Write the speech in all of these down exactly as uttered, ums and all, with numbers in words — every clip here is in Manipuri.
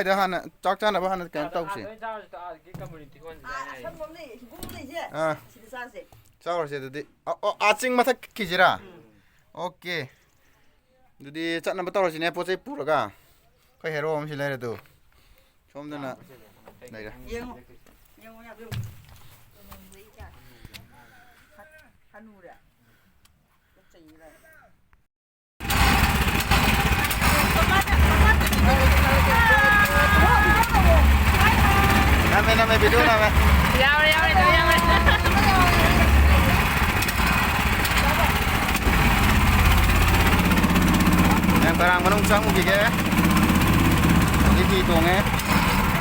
ꯀꯥꯏꯗ ꯍꯥꯟꯅ ꯆꯥꯛ ꯆꯥꯅꯕ ꯍꯥꯟꯅ ꯀꯩꯅꯣ ꯇꯧꯁꯦ? ꯑꯥ, ꯑꯁꯪꯕ ꯑꯃ ꯂꯩ, ꯍꯤꯡꯒꯣꯜ ꯑꯃ ꯂꯩꯁꯦ꯫ ꯑꯥ꯫ ꯁꯤꯗ ꯆꯥꯁꯦ꯫ ꯆꯥꯎꯔꯁꯦ ꯑꯗꯨꯗꯤ꯫ ꯑ, ꯑꯣ, ꯑꯥ ꯆꯤꯡ ꯃꯊꯛꯀꯤꯁꯤꯔꯥ? ꯎꯝ꯫ ꯑꯣꯀꯦ꯫ ꯑꯗꯨꯗꯤ ꯆꯠꯅꯕ ꯇꯧꯔꯁꯤꯅꯦ, ꯄꯣꯠ ꯆꯩ ꯄꯨꯔꯒ꯫ ꯑꯩꯈꯣꯏ ꯍꯦꯔꯣ ꯑꯃꯁꯨ ꯂꯩꯔꯦ ꯑꯗꯨ꯫ ꯁꯣꯝꯗꯅ ꯂꯩꯔꯦ꯫ ꯌꯦꯡꯉꯣ꯫ ꯌꯦꯡꯉꯣ, ꯌꯥꯕ꯭ꯔꯥ ꯌꯦꯡꯉꯣ꯫ ꯍꯅꯨꯔꯦ꯫ ꯄꯣꯠ ꯆꯩ ꯂꯩꯔꯦ꯫ ꯅꯝꯃꯦ, ꯅꯝꯃꯦ, ꯚꯤꯗꯤꯑꯣ ꯅꯝꯃꯦ꯫ ꯌꯥꯎꯔꯦ, ꯌꯥꯎꯔꯦ, ꯂꯣꯏ ꯌꯥꯎꯔꯦ꯫ ꯃꯌꯥꯝ ꯀꯔꯥꯡ ꯃꯅꯨꯡ ꯆꯪꯉꯨꯈꯤꯒꯦ꯫ ꯍꯧꯖꯤꯛ ꯍꯤ ꯇꯣꯡꯉꯦ꯫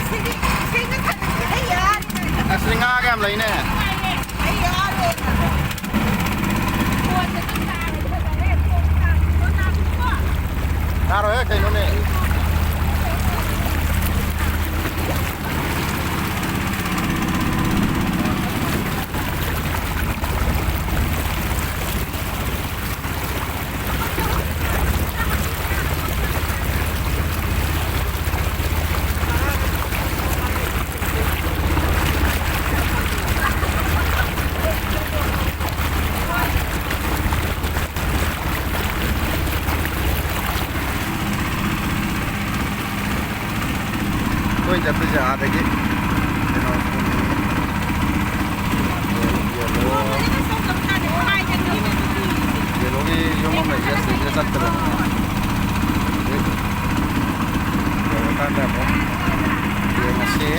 ꯁꯤꯗꯤ ꯏꯁꯩꯒ ꯊꯥꯒꯠꯄꯗ ꯌꯥꯔꯦ꯫ ꯑꯁꯤꯗꯤ ꯉꯥꯒ ꯌꯥꯝ ꯂꯩꯅꯦ꯫ ꯅꯨꯡꯉꯥꯏꯔꯦ꯫ ꯑꯩ ꯌꯥꯔꯦ꯫ ꯐꯣꯟꯗ ꯑꯗꯨꯝ ꯇꯥꯔꯦ, ꯐꯖꯔꯦ, ꯐꯣꯟ ꯇꯥꯔꯦ, ꯐꯣꯟ ꯇꯥꯔꯦ꯫ ꯇꯥꯔꯣꯏꯍꯦ, ꯀꯩꯅꯣꯅꯦ꯫ ꯑꯩꯈꯣꯏ ꯆꯠꯄꯁꯦ ꯑꯥꯗꯒꯤ ꯀꯩꯅꯣ, ꯌꯦꯜꯂꯣ, ꯌꯦꯜꯂꯣꯒꯤ ꯌꯨꯝ ꯑꯃ ꯂꯩꯌꯦ, ꯑꯁꯤꯗ ꯆꯠꯀꯗꯕꯅꯦ꯫ ꯌꯧꯔꯀꯥꯟꯗ ꯑꯃꯨꯛ ꯌꯦꯡꯉꯁꯤ꯫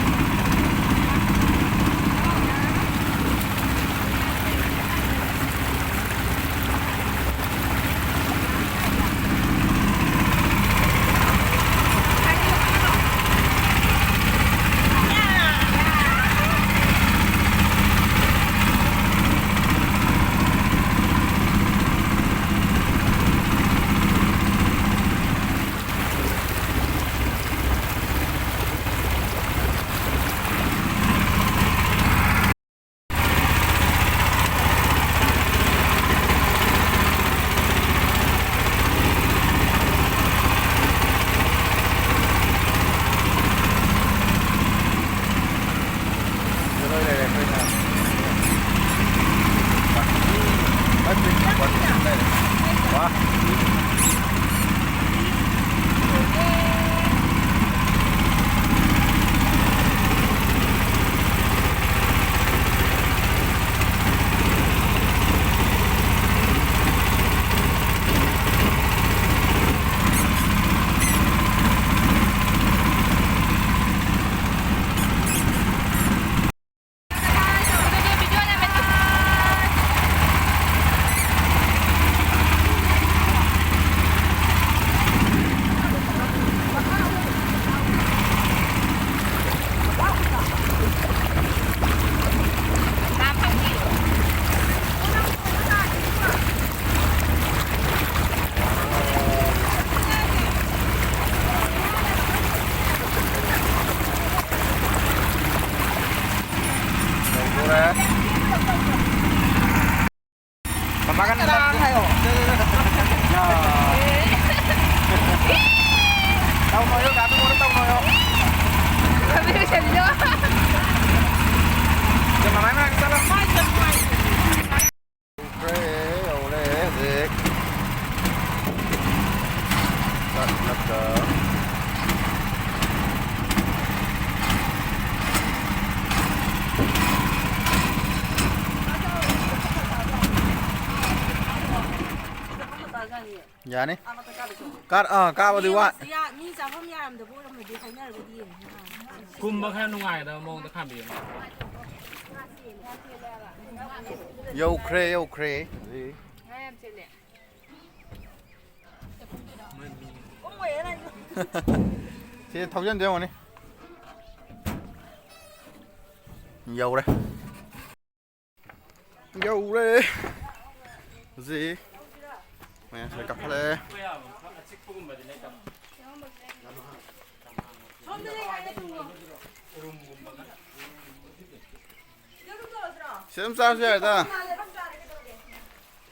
ꯌꯥꯅꯤ꯫ ꯀꯥ-, ꯑꯥ, ꯀꯥꯕꯗꯤ ꯋꯥ- ꯃꯤ ꯆꯥꯐꯝ ꯌꯥꯔꯝꯗꯕ ꯑꯣꯏꯔꯝꯃꯗꯤ ꯍꯥꯏꯅꯔꯒꯗꯤ ꯌꯦꯡꯉꯨ꯫ ꯀꯨꯝꯕ ꯈꯔ ꯅꯨꯡꯉꯥꯏꯒꯗꯕ ꯃꯑꯣꯡꯗ ꯈꯥꯝꯕꯤꯌꯨ꯫ ꯌꯧꯈ꯭ꯔꯦ, ꯌꯧꯈ꯭ꯔꯦ꯫ ꯁꯤ ꯊꯧꯖꯤꯟꯗ ꯌꯦꯡꯉꯨꯅꯦ꯫ ꯌꯧꯔꯦ꯫ ꯌꯧꯔꯦ꯫ ꯍꯧꯖꯤꯛ ꯃꯌꯥꯝ ꯁꯤꯗ ꯀꯥꯈꯠꯂꯛꯑꯦ꯫ ꯁꯤ ꯑꯗꯨꯝ ꯆꯥꯔꯁꯨ ꯌꯥꯔꯦꯗ꯫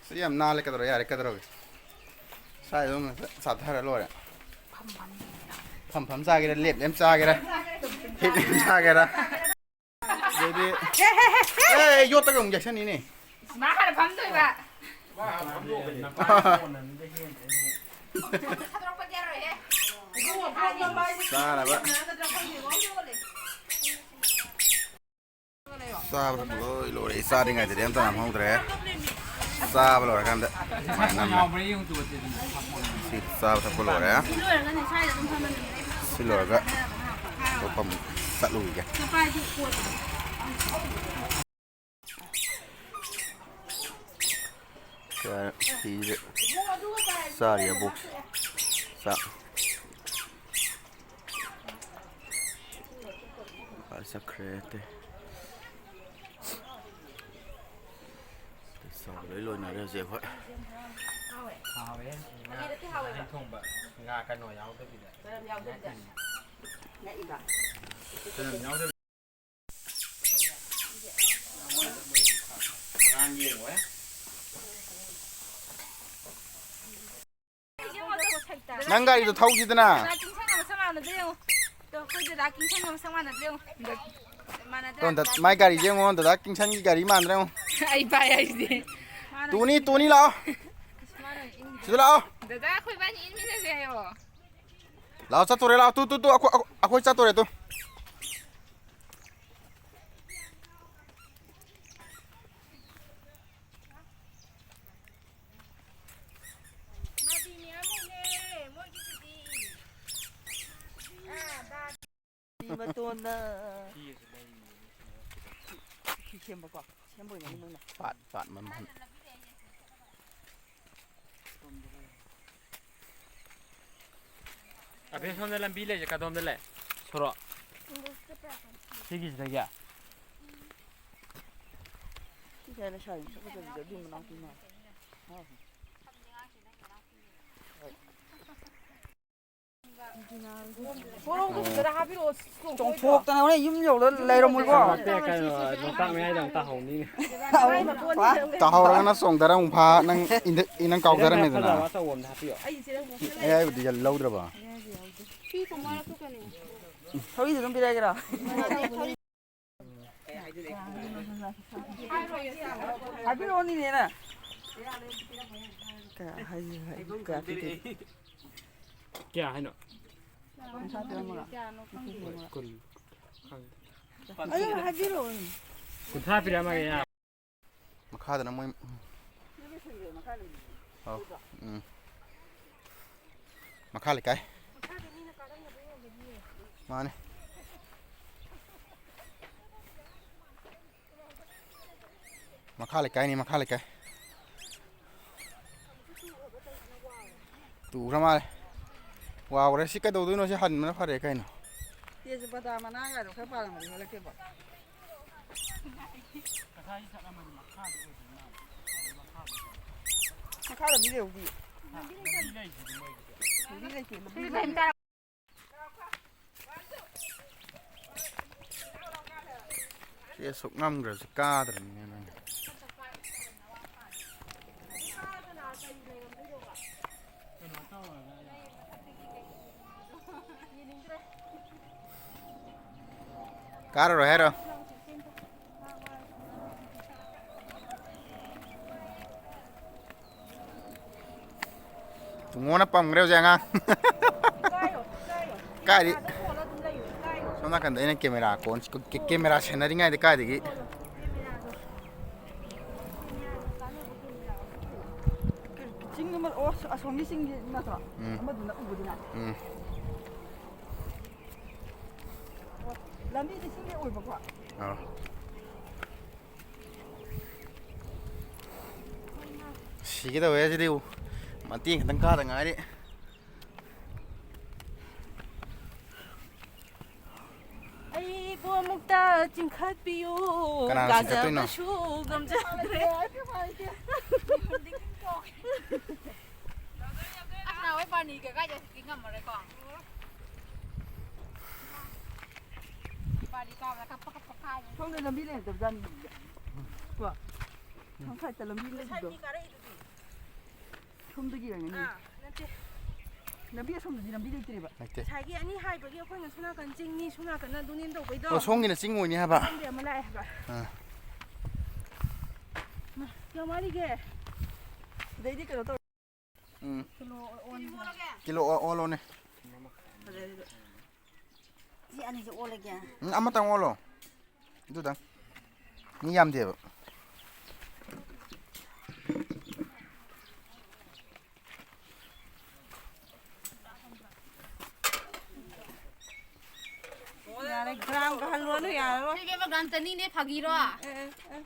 ꯁꯤ ꯌꯥꯝ ꯅꯥꯜꯂꯦ꯫ ꯀꯩꯗꯧꯔꯦ? ꯌꯥꯔꯦ, ꯀꯩꯗꯧꯔꯒꯦ? ꯁ꯭ꯋꯥꯏꯗ ꯑꯗꯨꯝ ꯆꯥꯊꯔ ꯂꯣꯏꯔꯦ꯫ ꯐꯝ ꯐꯝ ꯆꯥꯒꯦꯔꯥ, ꯂꯦꯞ ꯂꯦꯞ ꯆꯥꯒꯦꯔꯥ, ꯍꯤꯞ ꯍꯤꯞ ꯆꯥꯒꯦꯔꯥ꯫ ꯑꯗꯩꯗꯤ, ꯑꯦ, ꯑꯦ, ꯌꯣꯠꯇꯒ ꯑꯃꯨꯛ ꯌꯩꯁꯟꯅꯤꯅꯦ꯫ ꯃꯥ ꯍꯥꯟꯅ ꯐꯝꯗꯣꯏꯕ꯫ ꯊꯥꯗꯣꯔꯛꯄꯗꯤ ꯌꯥꯔꯣꯏꯍꯦ꯫ ꯆꯥꯅꯕ꯫ ꯆꯥꯕ ꯊꯛꯄ ꯂꯣꯏ ꯂꯣꯏꯔꯦ꯫ ꯑꯩ ꯆꯥꯔꯤꯉꯩꯗꯗꯤ ꯑꯝꯇ ꯅꯝꯍꯧꯗ꯭ꯔꯦ꯫ ꯆꯥꯕ ꯂꯣꯏꯔꯀꯥꯟꯗ ꯁꯨꯃꯥꯏꯅ ꯅꯝꯃꯦ꯫ ꯁꯤ ꯆꯥꯕ ꯊꯛꯄ ꯂꯣꯏꯔꯦ꯫ ꯁꯤ ꯂꯣꯏꯔꯒ ꯑꯇꯣꯞꯄ ꯑꯃꯨꯛ ꯆꯠꯂꯨꯈꯤꯒꯦ꯫ ꯁꯤꯗ ꯆꯥꯔꯤ ꯑꯕꯣꯛꯁꯦ ꯆꯥꯛ꯫ ꯀꯥꯏ ꯆꯠꯈ꯭ꯔꯦ ꯑꯇꯩ? ꯆꯥꯕ ꯂꯣꯏ ꯂꯣꯏꯅꯔꯦ ꯍꯧꯖꯤꯛ ꯑꯩꯈꯣꯏ꯫ ꯍꯥꯎꯋꯦ꯫ ꯉꯥ, ꯉꯥ ꯊꯣꯡꯕ꯫ ꯉꯥ ꯀꯩꯅꯣ ꯌꯥꯎꯗꯕꯤꯗ꯫ ꯉꯛꯏꯕ꯫ ꯅꯪ ꯒꯥꯔꯤꯗꯣ ꯊꯧꯁꯤꯗꯅ꯫ ꯗꯗꯥ ꯀꯤꯡꯁꯟꯒ ꯃꯁꯛ ꯃꯥꯟꯅꯗ꯭ꯔꯦ ꯌꯦꯡꯉꯣ꯫ ꯇꯣ, ꯑꯩꯈꯣꯏ ꯗꯗꯥ ꯀꯤꯡꯁꯟꯒ ꯃꯁꯛ ꯃꯥꯟꯅꯗ꯭ꯔꯦ ꯌꯦꯡꯉꯣ꯫ ꯃꯥꯟꯅꯗ꯭ꯔꯥ? ꯇꯣ, ꯗ-, ꯃꯥꯏ ꯒꯥꯔꯤꯁꯦ ꯌꯦꯡꯉꯣ, ꯗꯗꯥ ꯀꯤꯡꯁꯟꯒꯤ ꯒꯥꯔꯤ ꯃꯥꯟꯗ꯭ꯔꯦ ꯌꯦꯡꯉꯣ꯫ ꯑꯩ ꯄꯥꯏ ꯍꯥꯏꯁꯤꯗꯤ꯫ ꯇꯨꯅꯤ, ꯇꯨꯅꯤ ꯂꯥꯛꯑꯣ꯫ ꯁꯤꯗ ꯂꯥꯛꯑꯣ꯫ ꯗꯗꯥ, ꯑꯩꯈꯣꯏ ꯏꯕꯥꯅꯤ ꯏꯟꯃꯤꯟꯅꯁꯦ ꯍꯥꯏꯌꯣ꯫ ꯂꯥꯛꯑꯣ, ꯆꯠꯇꯣꯔꯦ, ꯂꯥꯛꯑꯣ꯫ ꯇꯨ, ꯇꯨ, ꯇꯨ, ꯑꯩꯈꯣꯏ, ꯑꯩꯈꯣꯏ ꯆꯠꯇꯣꯔꯦ, ꯇꯨ꯫ ꯃꯥꯗꯤ ꯃꯇꯣꯟꯗ ꯐꯤ ꯁꯦꯝꯕꯀꯣ, ꯁꯦꯝꯕ ꯑꯣꯏꯅ ꯃꯣꯏꯅ꯫ ꯄꯥꯠ ꯄꯥꯠ ꯃꯃꯜ꯫ ꯑꯕꯦ, ꯁꯣꯝꯗ ꯂꯝꯕꯤ ꯂꯩꯁꯦ ꯀꯗꯣꯝꯗ ꯂꯩ? ꯁꯣꯔꯣꯛ? ꯁꯤꯒꯤꯁꯤꯗꯒꯤ? ꯁꯤ ꯀꯌꯥꯅ ꯁꯥꯔꯤꯅꯣ? ꯁꯣꯝꯗ ꯆꯠꯂꯤꯗꯣ ꯑꯗꯨꯏ ꯃꯅꯥꯛꯇ ꯏꯃꯥ꯫ ꯁꯣꯔꯣꯛꯇꯨ ꯐꯖꯅ ꯍꯥꯞꯄꯤꯔꯛꯑꯣ, ꯆꯣꯡꯊꯣꯛꯇꯣꯏꯗꯣ꯫ ꯆꯣꯡꯊꯣꯛꯇꯅ ꯍꯣꯔꯦꯟ ꯌꯨꯝ ꯌꯧꯔ ꯂꯩꯔꯝꯃꯣꯏꯀꯣ? ꯅꯠꯇꯦ, ꯀꯩꯅꯣ, ꯂꯣꯛꯇꯥꯛ ꯃꯌꯥꯏꯗ ꯑꯃꯨꯛ ꯇꯥꯍꯧꯅꯤꯅꯦ꯫ ꯇꯥꯍꯧꯔꯒꯅ ꯆꯣꯡꯊꯔ ꯑꯃꯨꯛ ꯐꯥ, ꯅꯪ ꯏꯟꯗ-, ꯅꯪ ꯀꯥꯎꯊꯔꯝꯃꯦꯗꯅ꯫ ꯐꯖꯕ ꯑꯆꯧꯕ ꯑꯝꯗ ꯍꯥꯞꯄꯤꯌꯣ꯫ ꯑꯌꯥꯏꯕꯗꯤ ꯂꯧꯗ꯭ꯔꯕ? ꯊꯧꯔꯤꯗꯨ ꯑꯗꯨꯝ ꯄꯤꯔꯛꯑꯒꯦꯔꯣ? ꯍꯥꯏꯕꯤꯔꯛꯑꯣꯅꯤꯅꯦ ꯅꯪ꯫ ꯀꯌꯥ ꯍꯥꯏ-, ꯍꯥꯏ-, ꯀꯌꯥ ꯄꯤꯗꯣꯏꯅꯣ? ꯀꯌꯥ ꯍꯥꯏꯅꯣ? ꯀꯨꯟꯊ꯭ꯔꯥ ꯄꯤꯔꯝꯃꯣꯔꯥ? ꯀꯨꯟ꯫ ꯈꯪꯗꯦ꯫ ꯑꯗꯨ ꯍꯥꯏꯕꯤꯔꯛꯑꯣꯅꯦ꯫ ꯀꯨꯟꯊ꯭ꯔꯥ ꯄꯤꯔꯝꯃꯒꯦ, ꯌꯥ꯫ ꯃꯈꯥꯗꯅ ꯃꯣꯏ, ꯑꯧ, ꯎꯝ꯫ ꯃꯈꯥ ꯂꯩꯀꯥꯏ꯫ ꯃꯥꯅꯦ꯫ ꯃꯈꯥ ꯂꯩꯀꯥꯏꯅꯤ, ꯃꯈꯥ ꯂꯩꯀꯥꯏ꯫ ꯇꯨꯈ꯭ꯔ ꯃꯥꯜꯂꯦ꯫ ꯋꯥꯎꯔꯦ꯫ ꯁꯤ ꯀꯩꯗꯧꯗꯣꯏꯅꯣ? ꯁꯤ ꯍꯟꯕꯅ ꯐꯔꯦ ꯀꯩꯅꯣ꯫ ꯇꯦꯖꯄꯇꯥ ꯃꯅꯥꯒꯗꯣ ꯈꯔ ꯄꯥꯜꯂꯝꯃꯗꯤ ꯍꯦꯛꯂꯛꯀꯦꯕ꯫ ꯃꯈꯥꯗ ꯃꯤ ꯂꯩꯍꯧꯗꯤꯌꯦ꯫ ꯂꯝꯕꯤ ꯂꯩꯇꯦ, ꯂꯝꯕꯤ ꯂꯩꯇꯦ꯫ ꯁꯤ ꯑꯁꯨꯛ ꯉꯝꯈ꯭ꯔꯁꯨ ꯀꯥꯗ꯭ꯔꯕꯅꯤꯅꯦ ꯅꯪ꯫ ꯀꯥꯔꯔꯣꯏ ꯍꯥꯏꯔꯣ? ꯇꯨꯡꯉꯣꯅ ꯄꯝꯈ꯭ꯔꯦ ꯍꯧꯖꯤꯛ ꯑꯉꯥꯡ꯫ ꯀꯥꯏꯗꯤ? ꯁꯣꯝ ꯅꯥꯀꯟꯗ ꯑꯩꯅ ꯀꯦꯃꯦꯔꯥ ꯀꯣꯟ-, ꯀꯦ-, ꯀꯦꯃꯦꯔꯥ ꯁꯦꯟꯅꯔꯤꯉꯩꯗ ꯀꯥꯏꯗꯒꯤ? ꯆꯤꯡ ꯑꯃ, ꯑꯣ, ꯑꯁꯣꯝꯒꯤ ꯆꯤꯡꯒꯤ ꯅꯠꯇ꯭ꯔꯣ? ꯎꯝ꯫ ꯑꯃꯗꯨꯅ ꯎꯕꯗꯨꯅ? ꯎꯝ꯫ ꯂꯝꯕꯤꯗꯤ ꯁꯤꯒꯤ ꯑꯣꯏꯕꯀꯣ꯫ ꯑꯥ꯫ ꯁꯤꯒꯦ ꯇꯧꯋꯦ ꯁꯤꯗꯤ꯫ ꯃꯇꯦꯛ ꯈꯛꯇꯪ ꯀꯥꯗ ꯉꯥꯏꯔꯤ꯫ ꯑꯩꯕꯨ ꯑꯃꯨꯛꯇ ꯆꯤꯡꯈꯠꯄꯤꯌꯨ꯫ ꯀꯅꯥꯅ ꯆꯤꯡꯈꯠꯇꯣꯏꯅꯣ? ꯀꯥꯖꯕꯁꯨ ꯉꯝꯖꯗ꯭ꯔꯦ꯫ ꯑꯁ, ꯅꯍꯥꯟꯋꯥꯏ ꯕꯥꯔꯅꯤꯒ ꯀꯥꯏꯗ ꯍꯧꯖꯤꯛꯇꯤ ꯉꯝꯃꯔꯣꯏꯀꯣ꯫ ꯕꯥꯔꯅꯤ ꯀꯥꯕꯗ ꯀꯞꯄ ꯀꯞꯄ ꯀꯥꯏꯅꯤ꯫ ꯁꯣꯝꯗ ꯂꯝꯕꯤ ꯂꯩꯔꯝꯗꯕꯖꯥꯠꯅꯤ꯫ ꯀꯣ? ꯁꯣꯝ ꯁꯥꯏꯠꯇ ꯂꯝꯕꯤ ꯂꯩꯕꯗꯣ꯫ ꯉꯁꯥꯏ ꯃꯤ ꯀꯥꯔꯛꯏꯗꯨꯗꯤ꯫ ꯁꯣꯝꯗꯒꯤ ꯑꯣꯏꯔꯝꯒꯅꯤ꯫ ꯑꯥ, ꯅꯠꯇꯦ꯫ ꯂꯝꯕꯤ ꯑꯁꯣꯝꯗꯗꯤ ꯂꯝꯕꯤ ꯂꯩꯇ꯭ꯔꯦꯕ꯫ ꯂꯩꯇꯦ꯫ ꯉꯁꯥꯏꯒꯤ ꯑꯅꯤ ꯍꯥꯏꯕꯒꯤ ꯑꯩꯈꯣꯏꯅ ꯁꯣꯝ ꯅꯥꯀꯟ ꯆꯤꯡꯅꯤ, ꯁꯣꯝ ꯅꯥꯀꯟꯅ ꯑꯗꯨꯅꯦꯅ ꯇꯧꯕꯩꯗꯣ꯫ ꯑꯣ, ꯁꯣꯝꯒꯤꯅ ꯆꯤꯡ ꯑꯣꯏꯅꯤ ꯍꯥꯏꯕ? ꯁꯣꯝꯗꯤ ꯑꯃ ꯂꯥꯛꯑꯦ ꯍꯥꯏꯕ꯫ ꯑꯥ꯫ ꯃꯥ, ꯀꯌꯥꯝ ꯋꯥꯠꯂꯤꯒꯦ? ꯑꯗꯩꯗꯤ ꯀꯩꯅꯣ ꯇꯧ- ꯎꯝ꯫ ꯀꯤꯂꯣ ꯑꯣꯟ-, ꯀꯤꯂꯣ ꯑꯣ-, ꯑꯣꯜꯂꯣꯅꯦ꯫ ꯐꯖꯩ ꯑꯗꯨꯗꯤ꯫ ꯁꯤ ꯑꯅꯤꯁꯦ ꯑꯣꯜꯂꯒꯦ꯫ ꯎꯝ, ꯑꯃꯇꯪ ꯑꯣꯜꯂꯣ꯫ ꯑꯗꯨꯗꯪ꯫ ꯃꯤ ꯌꯥꯝꯗꯦꯕ꯫ ꯌꯥꯔꯦ, ꯒ꯭ꯔꯥꯝ ꯀꯥꯍꯜꯂꯣꯅꯨ, ꯌꯥꯔꯔꯣꯏ꯫ ꯁꯤ ꯏꯕꯦꯝꯃ, ꯒ꯭ꯔꯥꯝ ꯆꯅꯤꯅꯦ, ꯐꯥꯒꯤꯔꯣ? ꯑꯦ, ꯑꯦ, ꯑꯦ꯫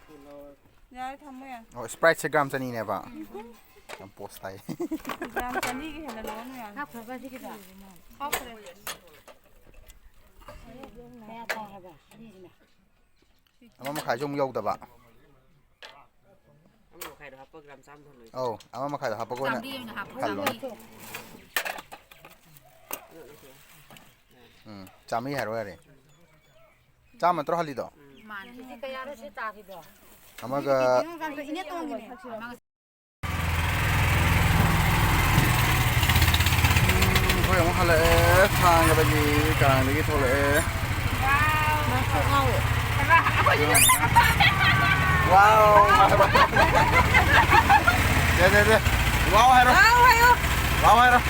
ꯌꯥꯔꯦ, ꯊꯝꯃꯣ ꯌꯥꯔꯦ꯫ ꯑꯣ, Sprite ꯁꯦ ꯒ꯭ꯔꯥꯝ ꯆꯅꯤꯅꯦꯕ? ꯎꯝ꯫ ꯌꯥꯝ ꯄꯣꯁ ꯇꯥꯏ꯫ ꯒ꯭ꯔꯥꯝ ꯆꯅꯤꯒꯤ ꯍꯦꯟꯅ ꯂꯧꯔꯅꯨ ꯌꯥꯔꯦ꯫ ꯍꯥꯞꯈ꯭ꯔꯕ ꯁꯤꯒꯤꯗ? ꯍꯥꯞꯈ꯭ꯔꯦ꯫ ꯀꯌꯥ ꯇꯥꯏ ꯍꯥꯏꯕ? ꯑꯅꯤꯁꯤꯅ? ꯑꯃ ꯃꯈꯥꯏꯁꯨ ꯑꯃꯨꯛ ꯌꯧꯗꯕ꯫ ꯑꯃ ꯃꯈꯥꯏꯗꯣ ꯍꯥꯞꯄ ꯒ꯭ꯔꯥꯝ ꯆꯥꯝꯃ ꯐꯪꯉꯣꯏ꯫ ꯑꯧ, ꯑꯃ ꯃꯈꯥꯏꯗꯣ ꯍꯥꯞꯄꯒ ꯑꯣꯏꯅ ꯆꯥꯝꯃꯔꯤ ꯑꯣꯏꯅ ꯍꯥꯞꯄꯣ, ꯈꯜꯂꯣ꯫ ꯆꯥꯝꯃꯔꯤ꯫ ꯎꯝ, ꯆꯥꯝꯃꯔꯤ ꯍꯥꯏꯔꯣ ꯌꯥꯔꯦ꯫ ꯆꯥꯝꯃ ꯅꯠꯇ꯭ꯔꯣ ꯍꯜꯂꯤꯗꯣ? ꯃꯥꯅꯦ꯫ ꯀꯦꯖꯤ ꯀꯌꯥꯅꯣ ꯁꯤ ꯇꯥꯈꯤꯗꯣ? ꯑꯃꯒ ꯏꯅꯦ ꯇꯣꯡꯒꯤꯅꯦ꯫ ꯑꯩꯈꯣꯏ ꯑꯃꯨꯛ ꯍꯜꯂꯛꯑꯦ, ꯊꯥꯡꯒꯗꯒꯤ, ꯀꯔꯥꯡꯗꯒꯤ ꯊꯣꯛꯂꯛꯑꯦ꯫ ꯋꯥꯎ! ꯗꯦ, ꯗꯦ, ꯗꯦ꯫ ꯋꯥꯎ ꯍꯥꯏꯔꯣ꯫ ꯋꯥꯎ ꯍꯥꯏꯌꯣ꯫ ꯋꯥꯎ ꯍꯥꯏꯔꯣ꯫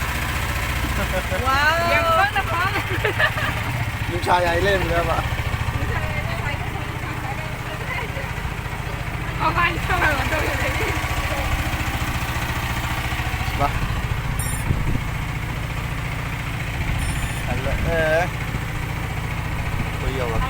ꯋꯥꯎ! ꯌꯥꯝ ꯀꯟꯅ ꯐꯥꯎꯔꯦ꯫ ꯅꯨꯡꯁꯥ ꯌꯥꯏ ꯂꯩꯔꯝꯃꯤꯔꯕ? ꯕꯥ꯫ ꯍꯜꯂꯛꯑꯦ꯫ ꯑꯩꯈꯣꯏ ꯌꯧꯔꯦ꯫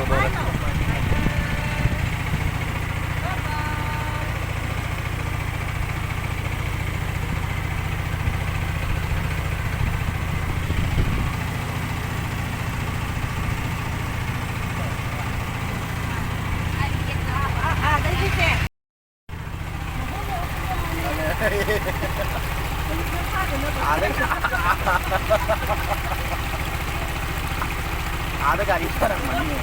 ꯑꯥꯗ ꯒꯥꯔꯤ ꯊꯅꯝꯃꯅꯤ꯫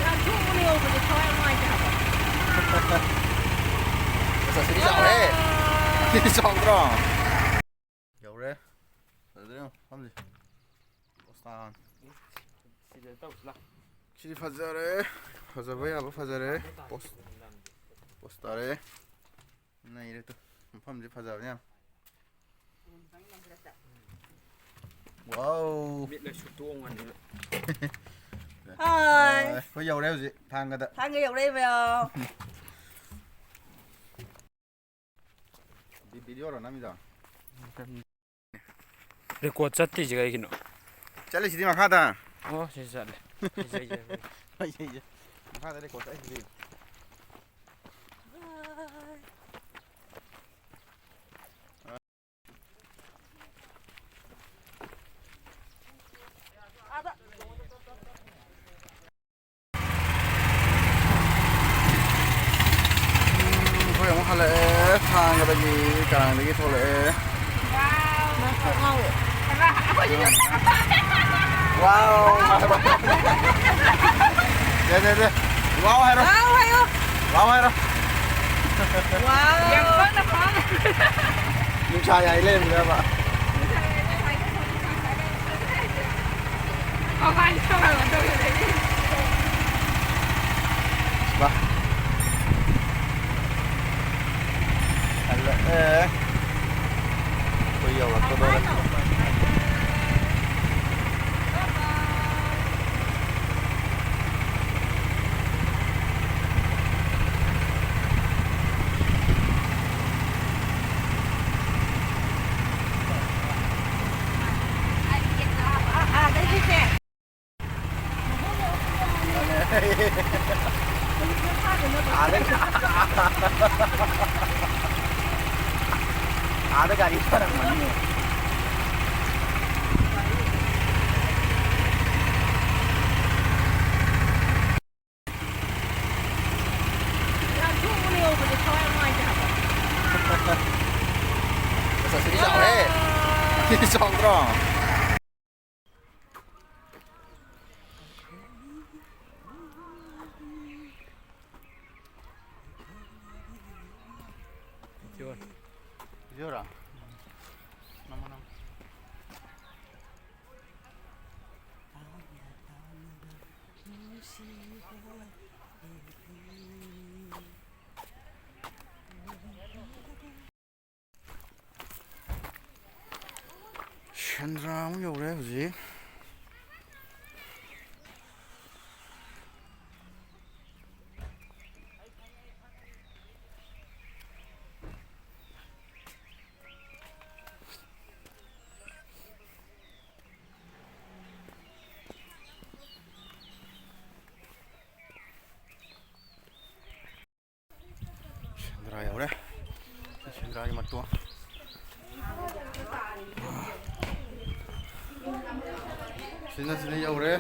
ꯂꯥꯟꯊꯣꯛꯎꯅꯦ ꯌꯧꯕꯗꯤ ꯊꯋꯥꯏ ꯌꯥꯝ ꯅꯨꯡꯉꯥꯏꯇꯦ ꯍꯥꯏꯕ꯫ ꯑꯁ, ꯑꯁꯤꯗꯤ ꯆꯥꯎꯔꯦ꯫ ꯑꯁꯤꯗꯤ ꯆꯥꯎꯗ꯭ꯔꯣ? ꯌꯧꯔꯦ꯫ ꯐꯖꯗ꯭ꯔꯣ ꯌꯦꯡꯉꯣ, ꯃꯐꯝꯁꯦ꯫ ꯄꯣꯁꯇꯥꯟ꯫ ꯁꯤꯗ ꯇꯧꯁꯤ ꯂꯥꯎ꯫ ꯁꯤꯗꯤ ꯐꯖꯔꯦ꯫ ꯐꯖꯕ ꯌꯥꯕ ꯐꯖꯔꯦ꯫ ꯄꯣꯁ-, ꯄꯣꯁ ꯇꯥꯔꯦ꯫ ꯅꯩꯔꯦ ꯇꯨ꯫ ꯃꯐꯝꯁꯦ ꯐꯖꯕꯅꯦ ꯌꯥꯝ꯫ ꯋꯥꯎ꯫ ꯃꯤꯠ ꯂꯩꯁꯨ ꯇꯣꯡꯉꯅꯤꯕ꯫ ꯍꯥꯏ꯫ ꯑꯩꯈꯣꯏ ꯌꯧꯔꯦ ꯍꯧꯖꯤꯛ ꯊꯥꯡꯒꯗ꯫ ꯊꯥꯡꯒ ꯌꯧꯔꯛꯏꯕ ꯌꯥꯎ꯫ ꯚꯤ-, ꯚꯤꯗꯤꯑꯣꯔꯣ ꯅꯝꯃꯤꯗꯣ? ꯔꯦꯀꯣꯔꯗ ꯆꯠꯇ꯭ꯔꯤꯁꯦ ꯀꯩꯒꯤꯅꯣ? ꯆꯠꯂꯤꯁꯤꯗꯤ ꯃꯈꯥꯗ꯫ ꯑꯣ, ꯁꯤ ꯆꯠꯂꯦ꯫ ꯁꯤ ꯆꯠꯂꯦ꯫ ꯍꯣꯏ, ꯁꯤ, ꯁꯤ꯫ ꯃꯈꯥꯗ ꯔꯦꯀꯣꯔꯗ ꯆꯠꯂꯤꯁꯤꯗꯤ꯫ ꯑꯩꯈꯣꯏ ꯑꯃꯨꯛ ꯍꯜꯂꯛꯑꯦ, ꯊꯥꯡꯒꯗꯒꯤ, ꯀꯔꯥꯡꯗꯒꯤ ꯊꯣꯛꯂꯛꯑꯦ꯫ ꯃꯥ ꯀꯣꯛ ꯉꯥꯎꯋꯦ꯫ ꯋꯥꯎ! ꯗꯦ, ꯗꯦ, ꯗꯦ꯫ ꯋꯥꯎ ꯍꯥꯏꯔꯣ꯫ ꯋꯥꯎ ꯍꯥꯏꯌꯣ꯫ ꯋꯥꯎ ꯍꯥꯏꯔꯣ꯫ ꯋꯥꯎ! ꯌꯥꯝ ꯀꯟꯅ ꯐꯥꯎ꯫ ꯅꯨꯡꯁꯥ ꯌꯥꯏ ꯂꯩꯔꯝꯃꯦꯕ꯫ ꯀꯃꯥꯏꯅ ꯇꯧꯔꯒ ꯇꯧꯒꯗꯒꯦ? ꯕꯥ꯫ ꯍꯜꯂꯛꯑꯦ꯫ ꯑꯩꯈꯣꯏ ꯌꯧꯔꯛꯀꯗꯧꯔꯦ꯫ ꯆꯥꯎꯗ꯭ꯔꯣ? ꯚꯤꯗꯤꯑꯣꯔꯣ? ꯅꯝꯃꯣ, ꯅꯝꯃꯣ꯫ ꯁꯦꯟꯗ꯭ꯔꯥ ꯑꯃꯨꯛ ꯌꯧꯔꯦ ꯍꯧꯖꯤꯛ꯫ ꯁꯦꯟꯗ꯭ꯔꯥ ꯌꯧꯔꯦ꯫ ꯁꯦꯟꯗ꯭ꯔꯥꯒꯤ ꯃꯇꯣꯟ꯫ ꯁꯤꯅ, ꯁꯤꯅ ꯌꯧꯔꯦ꯫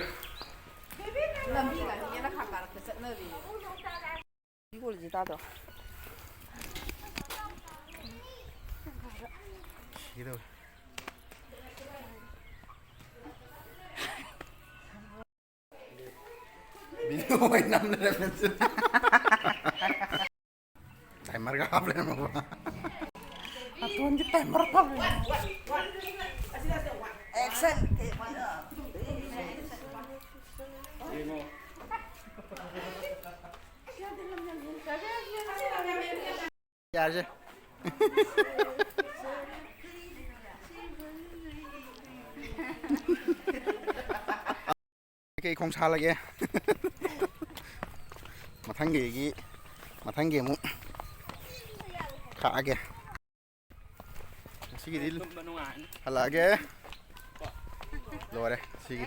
ꯂꯝꯕꯤꯒ ꯃꯤꯅ ꯈꯥ ꯀꯥꯔꯛꯇ ꯆꯠꯅꯔꯤ꯫ ꯏꯒꯣꯜꯁꯦ ꯇꯥꯗ꯭ꯔꯣ? ꯁꯤꯒꯗꯧꯔꯦ꯫ ꯚꯤꯗꯤꯑꯣ ꯑꯣꯏꯅ ꯅꯝ ꯂꯩꯔꯝꯃꯦ꯫ ꯇꯥꯏꯃꯔꯒ ꯍꯥꯞ ꯂꯩꯔꯝꯃꯕ? ꯅꯥꯇꯣꯟꯒꯤ ꯇꯥꯏꯃꯔ ꯍꯥꯞ ꯂꯩꯔꯝꯃꯦ꯫ ꯑꯦꯛꯁꯟ! ꯌꯥꯔꯁꯦ꯫ ꯀꯩ ꯈꯣꯡ ꯁꯥꯜꯂꯒꯦ? ꯃꯊꯪꯒꯤꯒꯤ, ꯃꯊꯪꯒꯤ ꯑꯃꯨꯛ ꯈꯥꯛꯑꯒꯦ꯫ ꯉꯁꯤꯒꯤꯗꯤ ꯇꯨꯝꯕ ꯅꯨꯡꯉꯥꯏꯔꯅꯤ꯫ ꯍꯜꯂꯛꯑꯒꯦ꯫ ꯂꯣꯏꯔꯦ ꯁꯤꯒꯤ꯫